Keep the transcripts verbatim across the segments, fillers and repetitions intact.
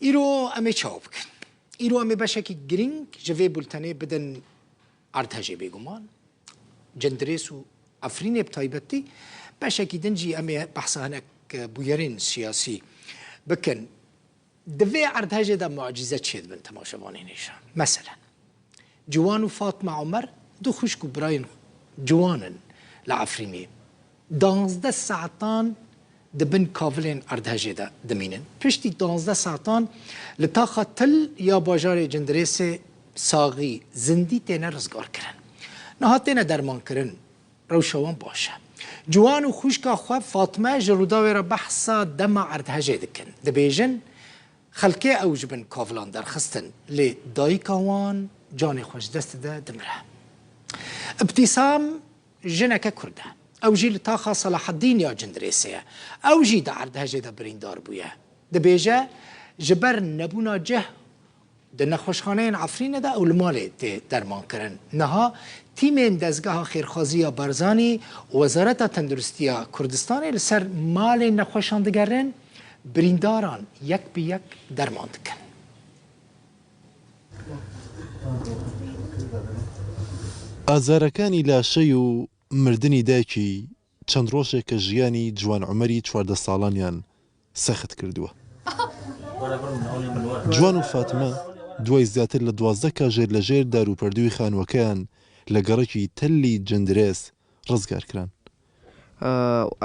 Îro em ê çawa bikin? Îro em ê beşekî girîng ji vê bultenê bidin erdhejê bêguman. Cindirês û Efrînê bi taybetî beşekî din jî em ê behsa hinek bûyerên siyasî bikin. Di vê erdhejê de mucîze çêdibin temaşevanên hêja. Meselen, Ciwan û Fatma Omer du xwişk û birayên ciwan in li Efrînê. Danzdeh saetan di bin kavilên erdhejê de dimînin. Piştî danzdeh saetan li taxa Til ya bajarê Cindirêsê saxî, zindî têne rizgarkirin. Niha têne dermankirin. Rewşa wan baş e. Ciwan û xwişka xwe Fatme ji Rûdawê re behsa dema erdhejê dikin. Dibêjin, xelkê ew ji bin kavilan derxistin, lê dayika wan canê xwe ji dest dide, dimire. Îbtîsam jineke Kurd e. Ew jî li taxa Selaheddîn ya Cindirêsê ye. Ew jî di erdhejê de birîndar bûye. Dibêje, ji ber nebûna cih di nexweşxaneyên Efrînê de ew li malê tê dermankirin. Niha tîmên Dezgeha Xêrxwazî ya Barzanî û Wezareta Tenduristî ya Kurdistanê li ser malên nexweşan digerin, birîndaran yek bi yek derman dikin. ئازارەکانی لاشەی و مردنی دایکی چەند ڕۆژێکە ژیانی جوان عومەری چواردە ساڵانیان سەخت کردووە. جوان و فاتمە دوای زیاتر لە دوازدە کاژێر لە ژێر داروپەردووی خانووەکەیان لە گەڕەکی تەلی جندرێس ڕزگار کران. Ee,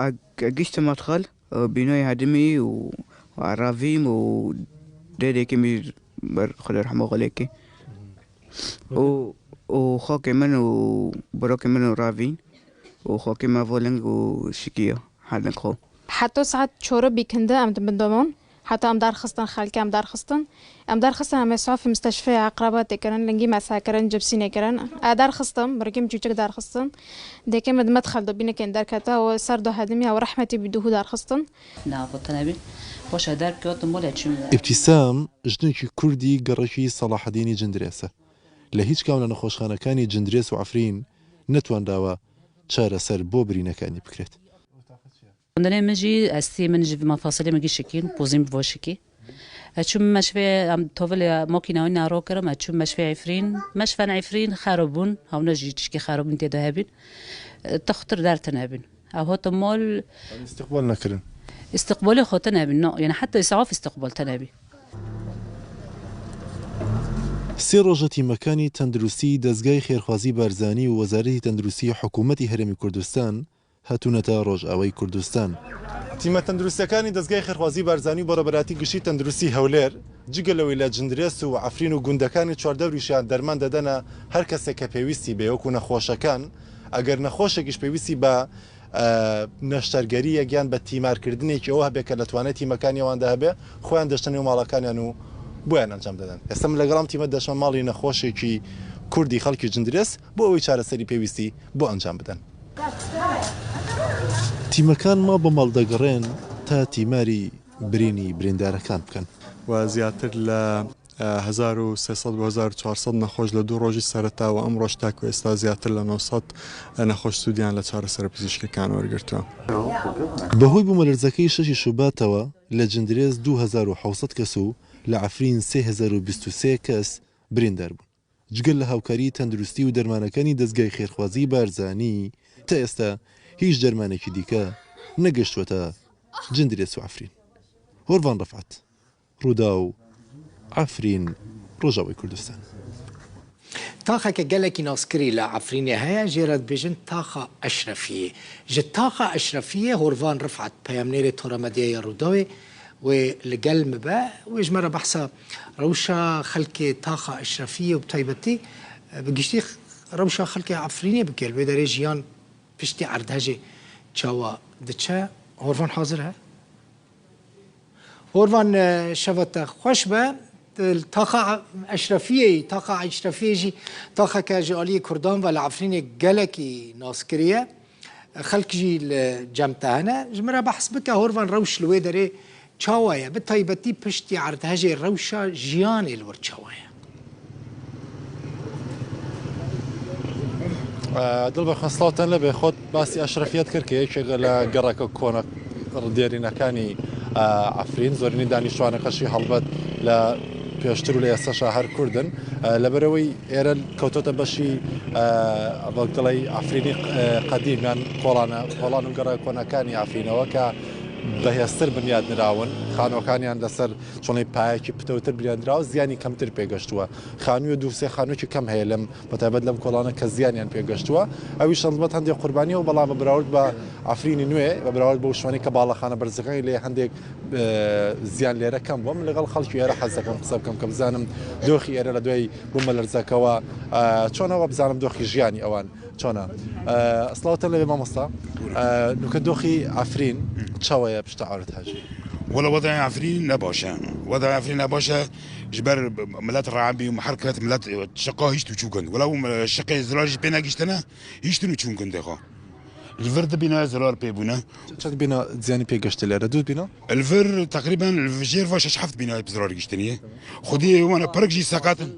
a, a giştim adxal, e, bînoyê hedimî û, û eravîm û dêdekî mî ber Xwedê rehmo xwe lê ke. Û, û xokê min û birokê min û ravîn û xokê me voling û şikiya herdin xo. Heta saet çor bîkinde em di bin domon. Heta em darxistin, xelkê em darxistin. Em darxistin, em ê safî misteşfê eqraba tê kirin, lingî mesa kirin, cipsînê kirin. E darxistin, birikî min çûçik darxistin. Dêkê min di medxel de bînikin derkete û ser do hedimî ew rehmetî bî duhû darxistin. Navotine bî. Xweşe derketim wele çûm. ئیبتیسام ژنێکی کوردی گەڕەکی سەڵاحەدینی جندرێسە. لە هیچ کام لە نەخۆشخانەکانی جندرێس و عەفرین نەتوانراوە چارەسەر بۆ برینەکانی بکرێت. Xwendinê min jî, estî min ji vî mafasilê min gî şikîn, pozîm bi vo şikî. Ez çûm meşvê, em tovilê makîna wî naro kirim, ez çûm meşvê Efrîn. Meşven Efrîn xero bûn, hewne jî tişkî xero bûn tê de hebîn. Textir der tine bîn. Ew hotin mol. Yanî îstiqbal nekirin. Îstiqbalê xwe tine bîn, no. Yani heta îsaf îstiqbal tine bî. سێ ڕۆژە تیمەکانی تەندروستی دەستگای خێرخوازی بارزانی و وەزارەتی تەندروستی حکوومەتی هەرێمی کوردستان هاتوونەتە ڕۆژئاوای کوردستان. تیمە تەندروستەکانی دەستگای خێرخوازی بارزانی و بەڕێوەبەراتی گشتی تەندروستی هەولێر، جگە لەوەی لە جندرێس و عەفرین و گوندەکانی چواردەوریشیان دەرمان دەدەنە هەر کەسێک کە پێویستی بێ، وەکو نەخۆشەکان. ئەگەر نەخۆشێکیش پێویستی بە، ئە، نەشتەرگەریەک یان بە تیمارکردنێکی ئەوە هەبێ کە لە توانای تیمەکانی ئەواندا هەبێ، خۆیان دەشتن نێو ماڵەکانیان و بۆیان ئەنجام دەدەن. ئێستا من لەگەڵم تیمە دەشمە ماڵی نەخۆشێکی کوردی خەڵکی جندرێس بۆ ئەوەی چارەسەری پێویستی بۆ ئەنجام بدەن. تیمەکان ماڵ بە ماڵ دەگەڕێن تا تیماری برینی بریندارەکان بکەن. و زیاتر لە، ئە، هەزار و سێ سەد بۆ هەزار و چوار سەد نەخۆش لە دوو ڕۆژی سەرەتا و ئەمڕۆش تاکو ئێستا زیاتر لە نۆ سەد نەخۆش سوودیان لە چارەسەرە پزیشکەکان وەرگرتووە. بەهۆی بوومەلەرزەکەی شەشی شوباتەوە لە جندرێس دوو هەزار و حەوت سەد کەس و لە عەفرین سێ هەزار و بیست و سێ کەس بریندار بوون. جگە لە هاوکاری تەندروستی و دەرمانەکانی دەستگای خێرخوازی بارزانی، تا ئێستا هیچ دەرمانێکی دیکە نەگەشتووەتە جندرێس و عەفرین. هۆرڤان ڕەفعەت، ڕووداو، عەفرین، ڕۆژاوای کوردستان. Taxeke gelekî naskirî li Efrînê heye, jê re dibêjin Taxa Eşrefiyê. Ji Taxa Eşrefiyê Horvan Rifat, peyamnêrê Tora Medyaya Rûdawê, wê li gel me be. Wê ji me re behsa rewşa xelkê Taxa Eşrefiyê û bi taybetî, e, bi giştî rewşa xelkê Efrînê bike. Li wê derê jiyan piştî erdhejê çawa diçe? Horvan hazir e? Horvan, e, şeva te xweş be. Taxa Eşrefiyê, Taxa Eşrefiyê jî taxeke ji aliyê Kurdan ve li Efrînê gelekî naskirî ye. Xelk jî li cem te hene. Ji min re behs bike, Horvan, rewş li wê derê çawa ye? Bi taybetî piştî erdhejê rewşa jiyanê li wir çawa ye? Dilbe xwe, silav te nebe, xwe basî Eşrefiyê dikir ke yekek le gereke kone dêrînekani ئە، عەفرین، زۆرینەی دانیشتوانەکەشی هەڵبەت لە پێشتر و لە ئێستاشا هەر کوردن. ئە، لەبەرەوەی ئێرە کەوتۆتە بەشی، ئە، وەک دەڵێی عەفرینی، ئە، قەدیم یان کۆڵانە، کۆڵان و گەڕە کۆنەکانی عەفرینەوە کە بەهێزتر بنیاد نراون، خانووەکانیان لەسەر چۆنی پایەکی پتەوتر بنیاد نراوە، زیانی کەمتر پێگەشتووە. خانووی دوو سێ خانوویەکی کەم هەیە لەم، بە تایبەت لەم کۆڵانە کە زیانیان پێگەشتووە. ئەویش هەڵبەت هەندێک قوربانیە و بەڵام بە بەراورد بە عەفرینی نوێ، بە بەراورد بەو شوێنەی کە باڵەخانە بەرزەکانی لێ هەندێک، ئە، زیان لێرە کەم بووە. من لەگەڵ خەڵکی ئێرە حەز دەکەم قسە بکەم کە بزانم دۆخی ئێرە لە دوای بوومەلەرزەکەوە، ئە، چۆنە و بزانم دۆخی ژیانی ئەوان چۆنە. ئە، سڵاوتە لەوێ مامۆستا. ئە، نوکە دۆخی عەفرین چاوەیە پشتە عاورت هاژی؟ وەڵا وەدای عەفرین نەباشە. وەدای عەفرین نەباشە، ji ber milet rabî û her ket milet şiqa hişt û çû gund. Wela û şiqê zirar jî pê negiştine, hiştin û çûn gundê xwe. Li vir di bînayê zirar pê bûne. Çend bîna ziyanî pê giştî lêre? Du bîna? Li vir teqrîben li jêr va şeş heft bînayê bi zirar giştiniye. Xwedî wana pirik jî seqat in.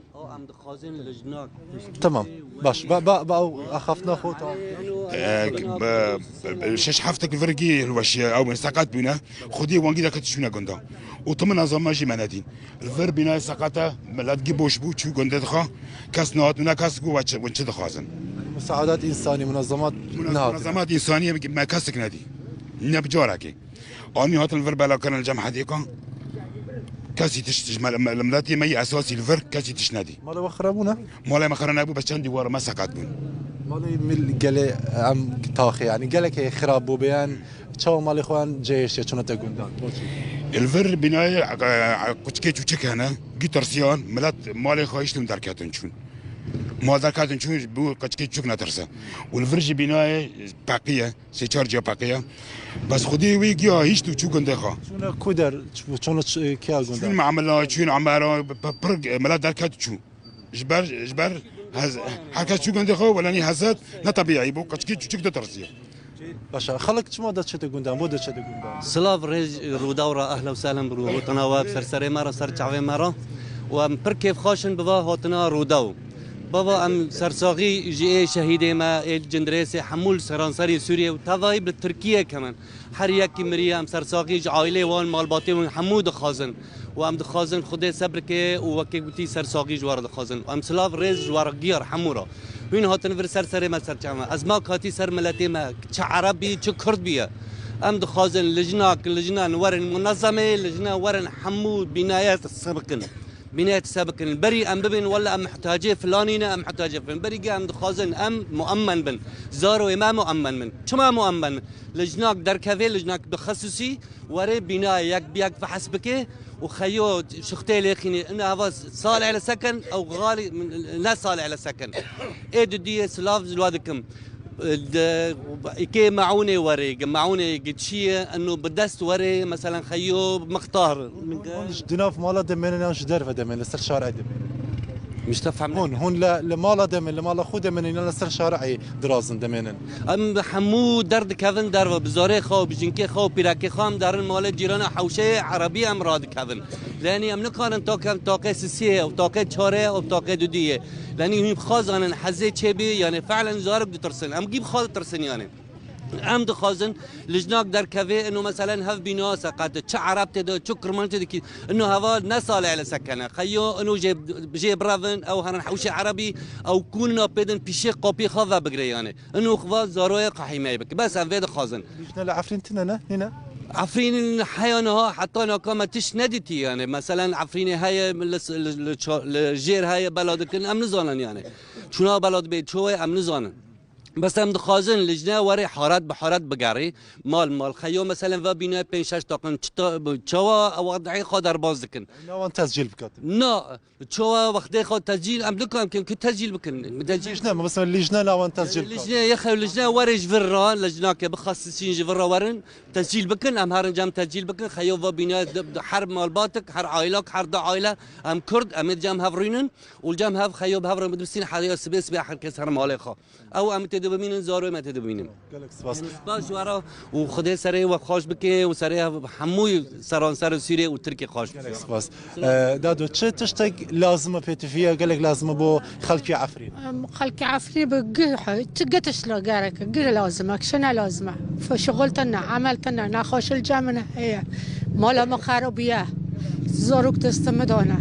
Tamam. Baş. Ba, ba, ba, ew axaftina xwe, tamam. Ee, b-, b-, şeş heftek li vir gî hilweşiye, ew seqat bûne. Xwedî wan gî deke tiştûne gunda. Û timina zama jî me nedîn. Li vir bînayê seqata milet gî boş bû, çû gundê dixwe. Kes nehat, ne kes got we çi, we çi dixwazin. Musaedat însanî, munazemat nehat. Munazemat însanî me kesik nedî. Ne bi carekê. Anî hatin li vir belakirin li cem hedêkan. Kesî tişt ji me, me, li miletê me yî esasî li vir kesî tişt nedî. Malê we xirab bûne? Malê me xirab nebû, bes çend dîwara me seqet bûn. Malê mil gelê em taxê, yanî gelek heye xirab bû beyan. Çawa malê xwe an cêhiştiye, çûnete gundan? Li vir bînayê, e, e, quçikê çûçik hene, gî tirsiyan, milet malê xwe hiştin derketin çûn. Mal derketin çûn, bû quçikê çûçik netirse. Û li vir jî bînayê peqiye, sê çar ciya peqiye. Bes xwedî wî giya hişt û çû gundê xwe. Çûne ku der, çû-, çûne ç-, kiya gundan? Çûn Memela, çûn Emera, p-, p-, pir milet derket çû. Ji ber, ji ber hez-, herkes çû gundê xwe, welanî hezet ne tebîî bû, quçikê çûçik ditirsiye. Başa, xelk çima deçete gundan, bo deçete gundan? Silav, rêz, Rûdaw re, ehla û sehlen bi rû, gotina we bi ser serê me re, ser çavê me re. Û em pir kêfxweş in bi va hatina Rûdaw. Bava em sersaxî ji ê şehîdê me, ê cindirêsê hemû li seranserî Sûriyê û tevayî bi Tirkiyê kemin. Her yekî miriye, em sersaxî ji aîlê wan, malbatê wan hemû dixwazin. Û em dixwazin Xwedê sebr ke û wekî gotî sersaxî ji we re dixwazin. Û em silav rêz ji we re giyar hemû re. Hûn hatin vir ser serê me, ser çavê me. Ez ma katî ser miletê me, çi Ereb bî, çi Kurd bî ye. Em dixwazin lijnak, lijnan werin munezemê, lijna werin hemû bînayê sebikin. Bînayê sebikin. Berî em bibin, wele em muhtacê filanî ne, em muhtacê filan. Berî ge em dixwazin em muemmen bin. Zaroyê me muemmen bin. Çima muemmen bin? Lijnak derkevê, lijnak bi xesûsî, werê bînayê yek bi yek fehs bike û xeyo şixtê lêxînê. Ina heva salih li seken ew xalî ne salih li seken. Ê didiyê silav ji wa dikim. Di, îkê meûnê werê, gi meûnê gi çi ye, eno bi dest werê, meselen xeyo mixtar. Hûn ji di nav mala demênin yan ji derve demênin, li ser şarê demênin? Mistefhem. Hûn, hûn li, li mala demênin, li mala xwe demênin yan li ser şarê dirazin demênin? Em hemû derdikevin derve, bi zarê xwe, bi jinkê xwe, pîrekê xwe em derin malê cîrana hewşeyê Erebî em radikevin. Lenî em nikarin takem taqê sisiyê, ew taqê çarê, ew taqê dudiyê. Lenî hûn bi xwe zanin hezê çê bî, yanê fehlen zarok ditirsin. Em gî bi xwe ditirsin yanê. Em dixwazin lijnak derkevê, ino meselen hev bîna seqet, çi Ereb tê de, çi Kurmanc tê de kî, ino heva ne salih li sekene. Xeyo ino jê, jê birevin, ew herin hewşê Erebî, ew kûnina pêdin pîşê qapî xwe vebigre yanê. Ino xwe zaroyê qehîmeyê bike. Bes em vê dixwazin. Lijne li Efrîn tine ne? Nîne? Efrîn heya niha heta naka me tişt nedîtî yanê. Meselen Efrînê heye, li, li, li ça-, li jêr heye bela dikin, em nizanin yanê. Çûna bela dibê çi wê em nizanin. Bes em dixwazin lijne were haret bi haret bigerî. Mal mal xeyo meselen ve bîne pênc şeş taqin çi ta-, çawa wadihê xwe derbaz dikin. Nawan tescîl bikatin. Na, çawa wextê xwe tescîl em nikan kin ku tescîl bikin. Tescîl Lijne, mesela lijne nawan tescîl bikat. Lijne, ye xew lijne were ji vir re, lijnake bi xasisîn ji vir re werin, tescîl bikin, em herin cem tescîl bikin, xeyo ve bîne di, di, her malbatik, her aylak, her du aile, em Kurd, em ê cem hev rûnin û cem hev xeyo bi hev re bidibisîn, her ya sibê sibê her kes her malê xwe. Ew em tê Dibimînin, zarokê me tê dibimînin. Gelek spas. Spas ji we re û Xwedê serê we xweş bike û serê hemû seranser û Sûriyê û Tirkê xweş bike. Spas. Ee, Dado, çi tiştek lazim e pêtiviye, gelek lazim e bo xelkê Efrîn? Em, xelkê Efrîn bi gih, çi gitiş la gerek, gih lazim e, kişe ne lazim e. F-, şixul tine, emel tine, nexweşil cem min heye. Mala min xerab bûye. Zarok dest min dane.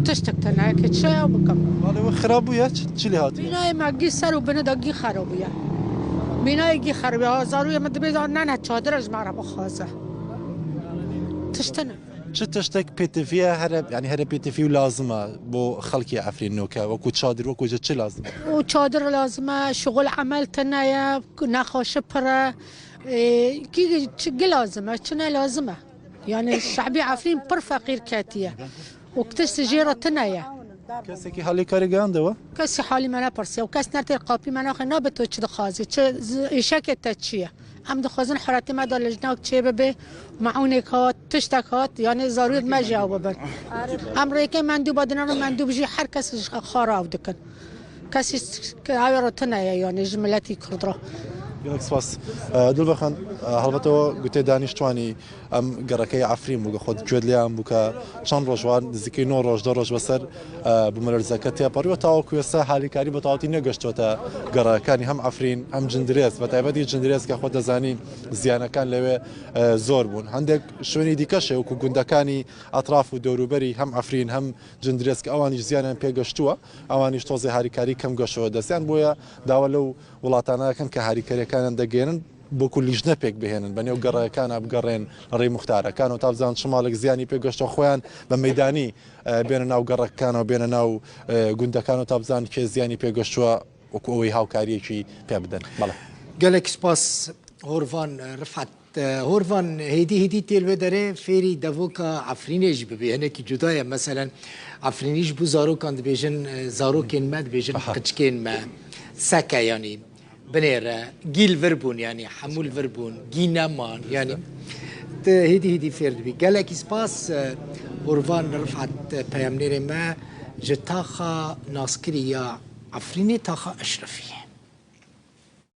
Tiştek tine, ke çi ew bikim? Malê we xirab bûye, çi, çi lê hatiye? Bînayê me gî ser û bini de gî xerab bûye. Bînayê gî xerab bûye. Zarûyê min dibê de nane çadire ji me re bixwaze. Tiştine. Çi tiştek pêtiviye here, yani here pêtivî û lazim e bo xelkê Efrîn noke, wekû çadir, wekû ji çi lazim e? Û çadir lazim e, şixul emel tine ye, nexweşi pir e. Ê, kî çi gi lazim e, çi ne lazim e. Yani şehbî Efrîn pir feqîr ketiye. Û tişt jê re tine ye. Kesekî halê karê gehande we? Kesî halî me nepirsiye û kes nertê qapî me naxê nabe tu çi dixwazî, çi z- îşekê te çi ye? Em dixwazin huretê me de lijnak çê bibe, meûnek hat, tiştek hat, yani zarûyê me jî ew bibin. Em rêkê mendûba dinan û mendûb jî her kes ji xwe re ew dikin. Kesî ew re tine ye, yani ji miletî Kurd re. Gelek spas. Dilbexan, helbet ew gotê danîştwanî. Em gereke Efrîn bû, xwe gund lê em bû ke çend roj wan, nizîkî neh roj, deh roj beser bûmererezeke tê parî û tawaku êse halîkarî bi tawatî negeştote gerekanî hem Efrîn hem Cindirês, bi taybetî Cindirês ke xwe dizanî ziyanekan lewê zor bûn. Hindek şwênî dîke jî wekû gundekanî etraf û dewrûberî hem Efrîn hem Cindirês ke ewanî jî ziyanan pê geştûye, ewanî jî tozê harîkarî kem geşoye destiyan. Boye dawa lew welatana dikin ke harîkariyekaniyan digihînin. Bo ku lîjne pêk bihênin, bi nêv gereyekana bigerên li rê muxtarekan û ta bizanin çi malek ziyanî pê giştûye, xweyan bi meydanî bêne nav gerekan û bêne nav gundekan û ta bizanin kê ziyanî pê giştûye, wekû ewê hawkariyekî pê bidin. Bela. Gelek spas Horvan Rifat. Horvan, hêdî hêdî tê li wê derê fêrî devoka Efrînê jî bibî. Hinekî cuda ye. Meselen Efrînî ji bo zarokan dibêjin, zarokên me dibêjin qiçkên me. Seke yanî. Binêre, gî li vir bûn, yanî hemû li vir bûn, gî neman, yanî tu hêdî hêdî fêr dibî. Gelekî spas, e, Hurvan Rifat, e, peyamnêrê me ji taxa naskirî ya Efrînê, taxa Eşrefî.